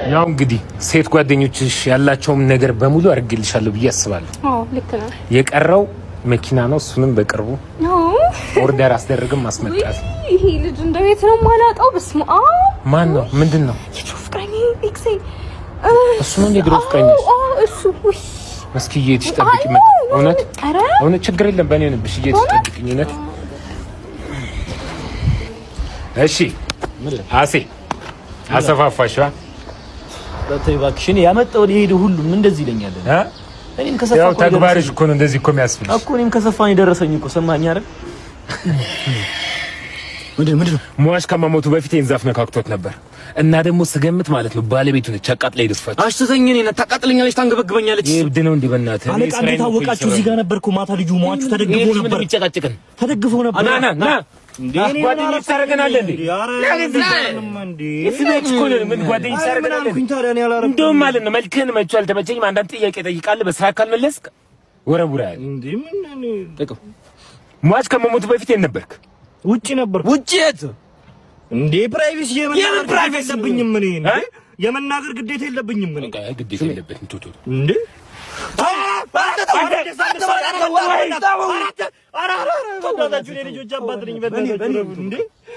ያው እንግዲህ ሴት ጓደኞችሽ ያላቸውም ነገር በሙሉ አድርጌልሻለሁ ብዬ አስባለሁ። አዎ፣ ልክ ነው። የቀረው መኪና ነው። እሱንም በቅርቡ order አስደርግም ማስመጣት። ይሄ ልጅ እንደው የት ነው የማላጣው? በስመ አብ! ማን ነው? ምንድን ነው? የድሮ ፍቅረኛ፣ ex ኤ። እሱ ነው እንደ ድሮ ፍቅረኛሽ? አዎ፣ እሱ። ውይ! እስኪ እየሄድሽ ጠብቂ። መጣ እውነት። ኧረ! እውነት ችግር የለም፣ በእኔ ሆንብሽ። እየሄድሽ ጠብቂኝ። እውነት። እሺ አሴ፣ አሰፋፋሽ። ተይ እባክሽ፣ እኔ ያመጣው የሄደ ሁሉም እንደዚህ ይለኛል። እ እኔም ከሰፋ ያው ተግባርሽ እኮ ነው እንደዚህ እኮ የሚያስብልሽ። እኮ። እኔም ከሰፋ ነው የደረሰኝ እኮ፣ ሰማኸኝ አይደል? ምንድን ምንድን ነው? ሟች ከመሞቱ በፊት ይሄን ዛፍ ነካክቶት ነበር እና ደግሞ ስገምት ማለት ነው ባለቤቱ ነች አቃጥላ የደፋችው። አሽተተኝ፣ እኔን ታቃጥለኛለች፣ ታንገበግበኛለች። ይብድ ነው እንዴ? በእናትህ። አለቃ፣ እንዴት አወቃችሁ? እዚህ ጋር ነበርኩ ማታ። ልጁ ሟቹ ተደግፎ ነበር። የሚጨቃጭቅን ተደግፎ ነበር። ና ና ና፣ ጓደኞች ታደርገናለህ እንዴ? የስሜት እኮ ነን። ምን ጓደኞች ታደርገናለህ? እንደውም ማለት ነው መልክህን መቼ አልተመቸኝም። አንዳንድ ጥያቄ እጠይቃለሁ፣ በስራ ካልመለስክ ወረውራለሁ። ሟች ከመሞቱ በፊት የት ነበርክ? ውጪ ነበርኩ። ውጪ የት? እንዴ፣ privacy የምን privacy? የለብኝም እኔ። እንዴ፣ የመናገር ግዴታ የለብኝም እኔ። ግዴታ የለበትም። ቶቶ እንዴ።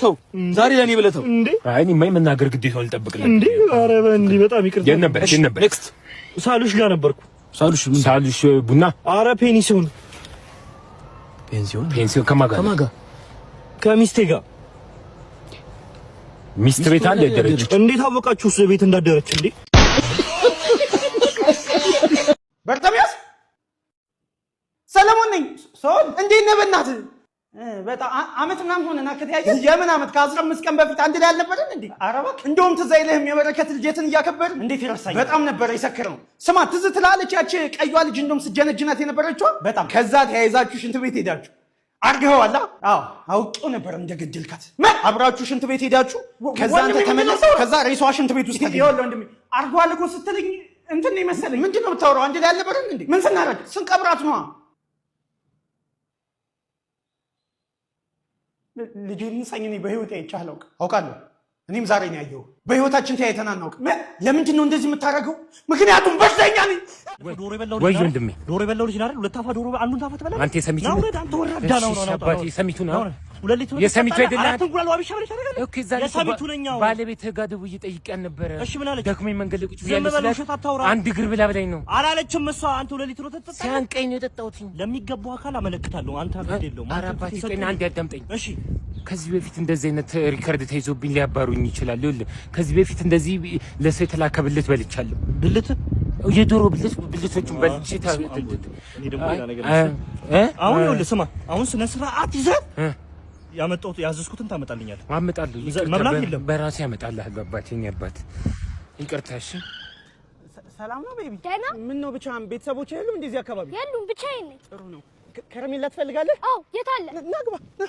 ተው፣ ዛሬ ለእኔ ብለህ ተው። አይ፣ እኔማ የመናገር ግዴታውን ልጠብቅልህ። እንዴ፣ ኧረ በእንዴ፣ በጣም ይቅርታ። የት ነበርክ? የት ነበርክ? Next. ሳሉሽ ጋር ነበርኩ። ሳሉሽ ምን? ሳሉሽ ቡና? አረ ፔንሲዮን። ፔንሲዮን? ፔንሲዮን ከማን ጋር? ከማን ጋር? ከሚስቴ ጋር። ሚስት ቤት አለ ያደረችው? እንዴት አወቃችሁ እሱ ቤት እንዳደረች? እንዴ! በርተሚያስ፣ ሰለሞን ነኝ። ሰው እንዴት ነህ? በእናትህ በጣም አመት ምናምን ሆነና ከተያየን። የምን አመት? ከ15 ቀን በፊት አንድ ላይ አልነበረን እንዴ? ኧረ እባክህ፣ እንደውም ትዝ አይልህም? የበረከት ልጀትን እያከበርን እንዴት ይረሳኛል? በጣም ነበረ የሰከረው። ስማ፣ ትዝ ትላለች ያቺ ቀዩዋ ልጅ፣ እንደውም ስጀነጅናት የነበረችዋ በጣም። ከዛ ተያይዛችሁ ሽንት ቤት ሄዳችሁ አርገኸዋላ? አዎ፣ አውቄው ነበር እንደገደልካት። ምን፣ አብራችሁ ሽንት ቤት ሄዳችሁ ከዛ አንተ ተመለስ፣ ከዛ ሬሷ ሽንት ቤት ውስጥ ተገኘ። ይኸውልህ ወንድሜ፣ አርገዋል እኮ ስትለኝ እንትን ነው የመሰለኝ። ምንድን ነው የምታወራው? አንድ ላይ አልነበረን እንዴ? ምን ስናደርግ? ስንቀብራት ነዋ። ልጄን ንሳኝ። እኔ በህይወት አይቼ አላውቅም። አውቃለሁ። እኔም ዛሬ ነው ያየሁህ። በህይወታችን ተያይተን አናውቅም። ምን? ለምንድን ነው እንደዚህ የምታደርገው? ምክንያቱም በሽተኛ ነኝ። ዶሮ የበላው ወይ ወንድሜ። ዶሮ የበላው ልጅ አይደል? ሁለት ታፋ ዶሮ፣ አንዱን ታፋ ትበላለህ። አንተ የሰሚቱ ና ውረድ፣ አንተ ወራዳ ነው ነው። አባቴ የሰሚቱ ነው። 2 ሊትር የሰሚቱ አይደለ? አራት እንቁላል ዋቢሻ ብለሽ ታደርጋለህ። Okay፣ ዛሬ የሰሚቱ ነኝ። አዎ። ባለቤትህ ጋር ደውዬ ጠይቄያት ነበረ። እሺ፣ ምን አለች? ደክሞኝ መንገድ ላይ ቁጭ ዝም ብያለሁ በል፣ ስላት ውሸት አታውራ። አንድ እግር ብላ ብላኝ ነው። አላለችም እሷ። አንተ 2 ሊትር ወተት ትጠጣለህ። ሲያንቀኝ ነው የጠጣሁት። ለሚገባው አካል አመለክታለሁ። አንተ ግድ የለውም። ኧረ አባቴ፣ ቆይ አንዴ አዳምጠኝ። እሺ። ከዚህ በፊት እንደዚህ አይነት record ተይዞብኝ ሊያባሩኝ ይችላል። ይኸውልህ፣ ከዚህ በፊት እንደዚህ ለሰው የተላከ ብልት በልቻለሁ። ብልት? የዶሮ ብልት፣ ብልቶቹን በልቼ እኔ ደግሞ ሌላ ነገር እ እ አሁን ይኸውልህ፣ ስማ፣ አሁን ስነ ስርዓት ይዘህ ያመጣሁት ያዘዝኩትን ታመጣልኛለህ። አመጣለሁ። ይቅርታ፣ መብላት የለም። በራሴ አመጣልሃለሁ። አባቴ፣ የእኔ አባት፣ ይቅርታ። እሺ። ሰላም ነው baby? ደህና። ምን ነው ብቻህን? ቤተሰቦች የሉም እንደዚህ አካባቢ? የሉም፣ ብቻዬን ነኝ። ጥሩ ነው። ከረሜላ ትፈልጋለህ? አዎ፣ የት አለ? ና ግባ። ና።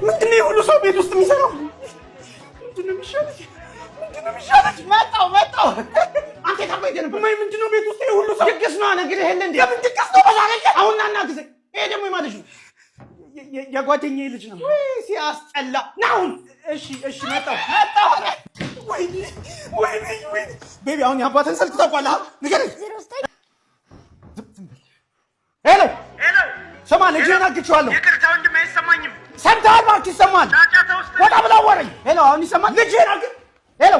ምንድን ነው የሁሉ ሰው ቤት ውስጥ የሚሰራው? ምንድን ነው የሚሻለኝ? ምንድን ነው የሚሻለኝ? መጣሁ መጣሁ። አንተ የት አባይ ነበር? እማዬ፣ ምንድን ነው ቤት ውስጥ ይሄ ሁሉ ሰው? ድግስ ነው፣ እነግርህ የለ እንዴ? የምን ድግስ ነው? በዛሬ ቀን? አሁን ና ና ግዜ። ይሄ ደግሞ የማን ልጅ ነው? የጓደኛዬ ልጅ ነው። ውይ ሲያስጠላ። ና አሁን። እሺ እሺ፣ መጣሁ መጣሁ። ወይኔ ወይኔ ወይኔ። Baby፣ አሁን የአባትህን ስልክ ታውቋለህ? ንገረኝ። 09 Hello፣ ስማ፣ ልጅህን አግቼዋለሁ። ይቅርታ ወንድሜ፣ አይሰማኝም። ሰምተሃል? እባክህ ይሰማል። ጫጫታ ውስጥ። ወጣ ብላ አዋራኝ። Hello፣ አሁን ይሰማል? ልጅህን hello፣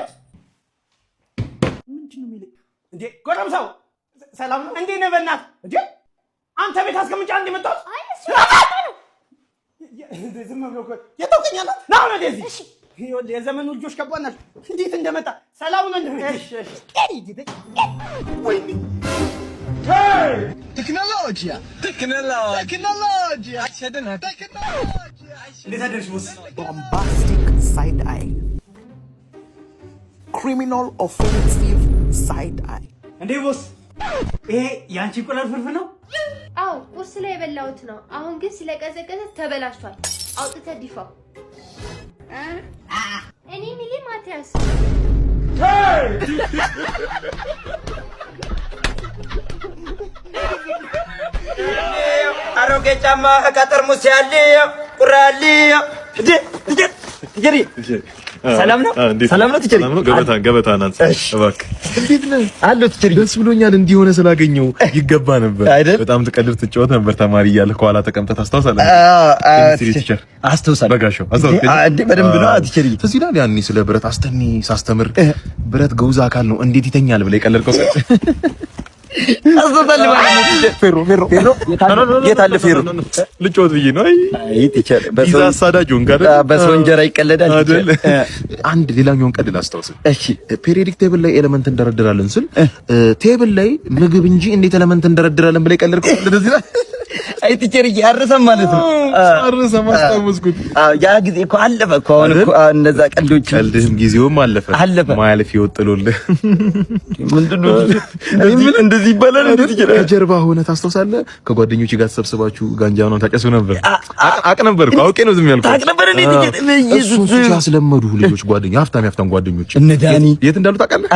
ምንድን ነው የሚለኝ? እንዴ ጎረምሳው፣ ሰላም ነው? እንዴት ነህ? በእናትህ፣ እንዴ፣ አንተ ቤት አስቀምጫ እንደ መጣሁት። አይ፣ እሱ ነው። ዝም ብሎ እኮ የታውቀኛለህ? ና አሁን ወደዚህ። ይኸውልህ፣ የዘመኑ ልጆች ከባድ ናቸው። እንዴት እንደመጣ። ሰላም ነው? እሺ እሺ። ወይኔ! Tecnologia! Tecnologia! Tecnologia! Tecnologia! እንዴት አደርሽ boss? Bombastic side eye, criminal offensive side eye. እንዴ boss፣ ይሄ የአንቺ እንቁላል ፍርፍር ነው? አዎ፣ ቁርስ ላይ የበላሁት ነው። አሁን ግን ስለቀዘቀዘ ተበላሽቷል። አውጥተህ ድፋው። እኔ ሚሊ ማቲያስ። አሮጌ ጫማ ከጠርሙስ ያለ ቁራሌ። ሰላም ነው? ሰላም ነው teacher? ገበታ ገበታ ናት። እባክህ እንዴት ነህ? አለሁ teacher። ደስ ብሎኛል እንዲህ ሆነ ስላገኘው። ይገባ ነበር አይደል? በጣም ትቀልድ ትጫወት ነበር ተማሪ እያለህ ከኋላ ተቀምጠህ ታስታውሳለህ? Teacher አስታውሳለሁ። በጋሻው አስታውሳለህ? እንዴ በደንብ ነው teacher። ትዝ ይላል ያኔ ስለ ብረት አስተኔ ሳስተምር ብረት ግዑዝ አካል ነው እንዴት ይተኛል ብለህ የቀለድከው አስታውሳለሁ ማለት ነው። ፌሮ ፌሮ ፌሮ የት አለ ፌሮ? ልጫወት ብዬ ነው። አይ teacher፣ በሰው አሳዳጅ ሆንክ አይደል? በሰው እንጀራ ይቀለዳል አይደል? አንድ ሌላኛውን ቀልድ ላስታውስህ። እሺ። Periodic table ላይ element እንደረድራለን ስል table ላይ ምግብ እንጂ እንዴት element እንደረድራለን ብለህ የቀለድከው እንደዚህ ነው። አይ teacher አረሳም ማለት ነው። አረሳም፣ አስታወስኩት። አዎ ያ ጊዜ እኮ አለፈ እኮ። አሁን እኮ እነዛ ቀልዶች ቀልድህም ጊዜውም አለፈ አለፈ። ማያልፍ ይወጥሉልህ። ምንድን ነው እንደዚህ ይባላል እንዴ teacher? ከጀርባ ሆነ ታስታውሳለህ? ከጓደኞች ጋር ተሰብስባችሁ ጋንጃ ነው ታጨሱ ነበር። አቅ ነበር እኮ አውቄ ነው ዝም ያልኩት። ታቅ ነበር እንዴ teacher? እሱን ሱስ ያስለመዱ ልጆች ጓደኛ ሀብታም ሀብታም ጓደኞች እነ ዳኒ የት እንዳሉ ታውቃለህ?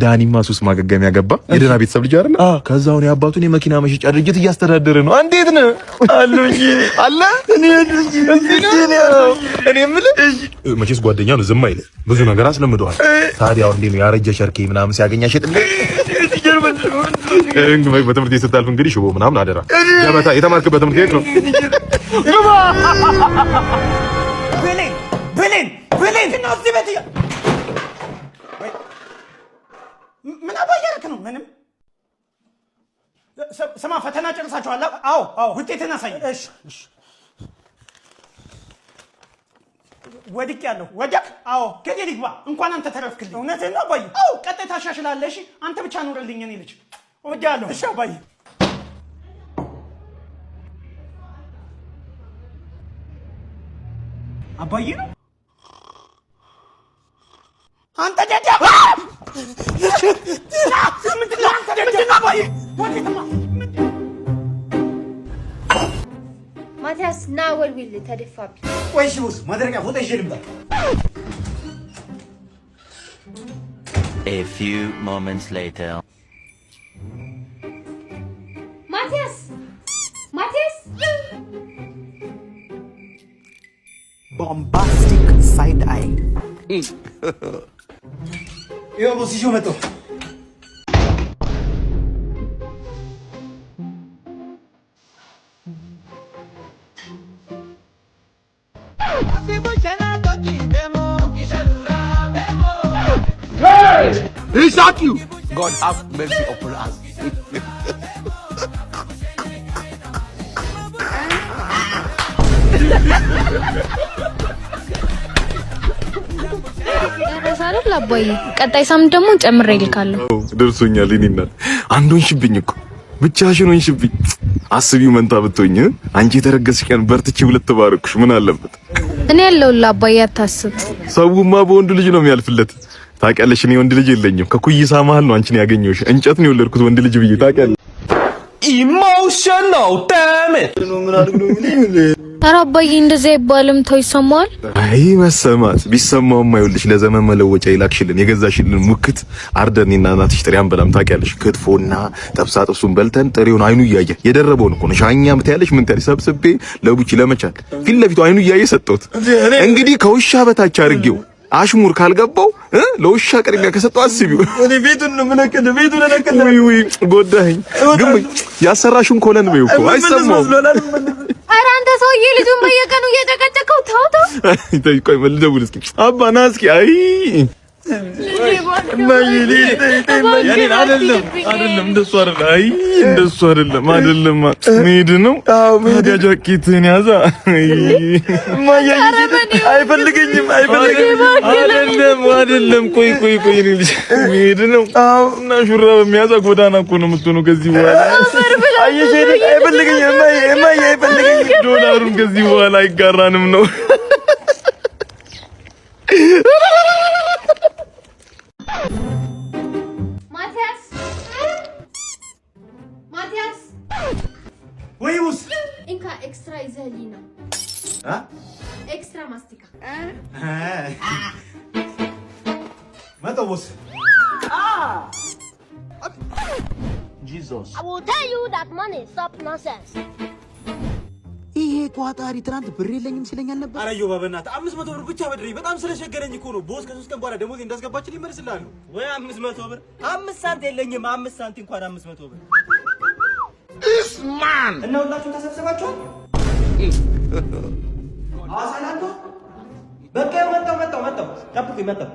ዳኒማ ሱስ ማገገሚያ ገባ። የደህና ቤተሰብ ልጅ አይደለ? ከዛ አሁን የአባቱን የመኪና መሸጫ ድርጅት እያስተዳደረ ነው። እንዴት ነህ አሉ እንጂ አለ እኔ እኔ የምልህ መቼስ ጓደኛ ነው ዝም አይልህ፣ ብዙ ነገር አስለምደዋል። ታዲያ እንዴት ነው ያረጀ ሸርኬ ምናምን ሲያገኝ አይሸጥልህ? በትምህርት ቤት ስታልፍ እንግዲህ ሽቦ ምናምን አደራ። ገበታ የተማርክበት ትምህርት ቤት ነው። ብሌን ብሌን ብሌን ነው እዚህ ቤት ምን አባ እያደረክ ነው? ምንም። ስማ ፈተና ጨርሳችኋል? አዎ አዎ። ውጤትን አሳይ። እሺ እሺ። ወድቄያለሁ። ወደቅ? አዎ። ገደል ይግባ። እንኳን አንተ ተረፍክልኝ። እውነትህን ነው አባዬ? አዎ። ቀጣይ ታሻሽላለህ። እሺ አንተ ብቻ ኑርልኝ የኔ ልጅ። እወድሃለሁ። እሺ አባዬ። አባዬ ነው አንተ ደደብ! ምንድን ነው አንተ ደደብ? አባዬ ወዴትማ? ማቲያስ ና ወልዊል ተደፋብኝ። ቆይ እሺ boss፣ ማድረቂያ ፎጣ ይዤ ልምጣ። A few moments later. ማቲያስ ማቲያስ Bombastic side eye. ይኸው boss ይዤው መጣሁ። God have mercy upon us. ደረሰ አይደል አባዬ? ቀጣይ ሳምንት ደግሞ ጨምሬ እልካለሁ። ደርሶኛል። የእኔ እናት አንድ ሆንሽብኝ እኮ ብቻሽን ሆንሽብኝ። አስቢው መንታ ብትሆኝ አንቺ የተረገዝሽ ቀን በርትቼ ሁለት ባረኩሽ። ምን አለበት? እኔ ያለሁልህ አባዬ፣ አታስብ። ሰውማ በወንድ ልጅ ነው የሚያልፍለት። ታውቂያለሽ፣ እኔ ወንድ ልጅ የለኝም። ከኩይሳ መሀል ነው አንቺን ያገኘሁሽ። እንጨት ነው የወለድኩት ወንድ ልጅ ብዬ ታውቂያለሽ። Emotional damage. ኧረ አባዬ እንደዚህ አይባልም፣ ተው ይሰማዋል። አይ መሰማት ቢሰማውማ ይኸውልሽ ለዘመን መለወጫ የላክሽልን የገዛሽልን ሙክት አርደን እኔና እናትሽ ጥሬ አንበላም ታውቂያለሽ። ክትፎና ጥብሳ ጥብሱን በልተን ጥሬውን አይኑ እያየ የደረበውን እኮ ነው ሻኛ ምትያለሽ ምን ትያለሽ ሰብስቤ ለቡቺ ለመቻል ፊት ለፊቱ አይኑ እያየ ሰጠሁት። እንግዲህ ከውሻ በታች አድርጌው አሽሙር ካልገባው ለውሻ ቅድሚያ ከሰጠው አስቢው። እኔ ቤቱን ነው የምነቅልህ፣ ቤቱን እነቅልህ። ውይ ውይ ጎዳኸኝ። ግን ያሰራሽውን ኮለን በይው እኮ አይሰማውም። ኧረ አንተ ሰውዬ ልጁን በየቀኑ እየጨቀጨቀው ተው ተው። ተይ ቆይ ልደውል እስኪ። አባ ና እስኪ። አይ አይደለም አይደለም፣ እንደሱ አይደለም። አይ እንደሱ አይደለም አይደለም። መሄድ ነው። ታዲያ ጃኬትህን ያዛ። አይፈልገኝም አይፈልገኝም። አይደለም አይደለም። ቆይ ቆይ ቆይ፣ እኔ ልጅ መሄድ ነው እና ሹራብ የሚያዛ ጎዳና እኮ ነው የምትሆነው ከዚህ በኋላ። አይፈልገኝም እማዬ፣ አይፈልገኝም። ዶላሩን ከዚህ በኋላ አይጋራንም ነው። ማቲያስ ማቲያስ፣ ወይ boss እንካ extra ይዘህልኝ ነው። Extra ማስቲካ። መጣሁ boss። I will tell you that money stop nonsense. ይሄ ቋጣሪ ትናንት ብር የለኝም ሲለኝ አልነበር? ኧረ እዮባ በእናትህ 500 ብር ብቻ በድረኝ። በጣም ስለሸገረኝ እኮ ነው። Boss ከ3 ቀን በኋላ ደሞዜ እንዳስገባችን ይመልስልሃሉ። ወይ 500 ብር፣ 5 ሳንቲም የለኝም። 5 ሳንቲም እንኳን 500 ብር። እና ሁላችሁም ተሰብስባችኋል? ሐዋሳ ላንዱ በቃ ይኸው መጣሁ መጣሁ መጣሁ። ጠብቁኝ መጣሁ።